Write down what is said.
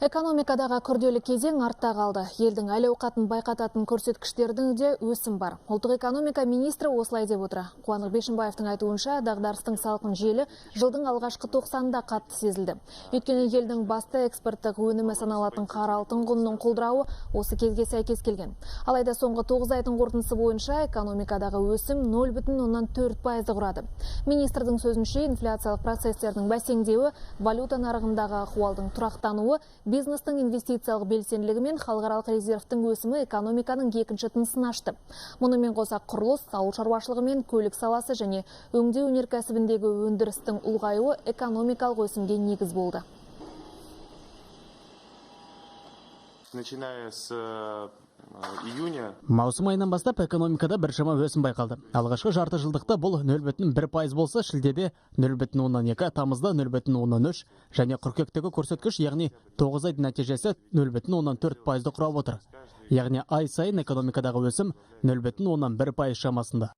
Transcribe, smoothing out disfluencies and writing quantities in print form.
Экономикадағы күрделі кезең артта қалды. Елдің әл-ауқатын байқататын көрсеткіштердің де өсім бар. Ұлттық экономика министрі осылай деп отыр. Қуандық Бишімбаевтың айтуынша, дағдарыстың салқын желі жылдың алғашқы тоқсанында қатты сезілді. Өйткені елдің басты экспорттық өнімі саналатын қара алтын құнының құлдырауы осы кезге сәйкес келген. Алайда соңғы 9 айдың қорытындысы бойынша экономикадағы өсім 0,4%-ды құрады. Министрдің сөзінше, инфляциялық процестердің бәсеңдеуі, валюта нарығындағы ахуалдың тұрақтануы, бизнестің инвестициялық белсенділігі мен халықаралық резервтің өсімі экономиканың екінші тынысын ашты. Мұнымен қоса құрылыс, ауыл шаруашылығы мен көлік саласы және өңдеу өнеркәсібіндегі өндірістің ұлғаюы экономикалық өсімге негіз болды. Начиная с июня. Маусым айынан бастап экономикада біршама өсім байқалды. Алғашқы жарты жылдықта бұл 0,1% болса, шілдеде 0,2, тамызда 0,3 және қыркүйектегі көрсеткіш, яғни 9 айдың нәтижесі 0,4%-ды құрап отыр. Яғни ай сайын экономикадағы өсім 0,1% шамасында.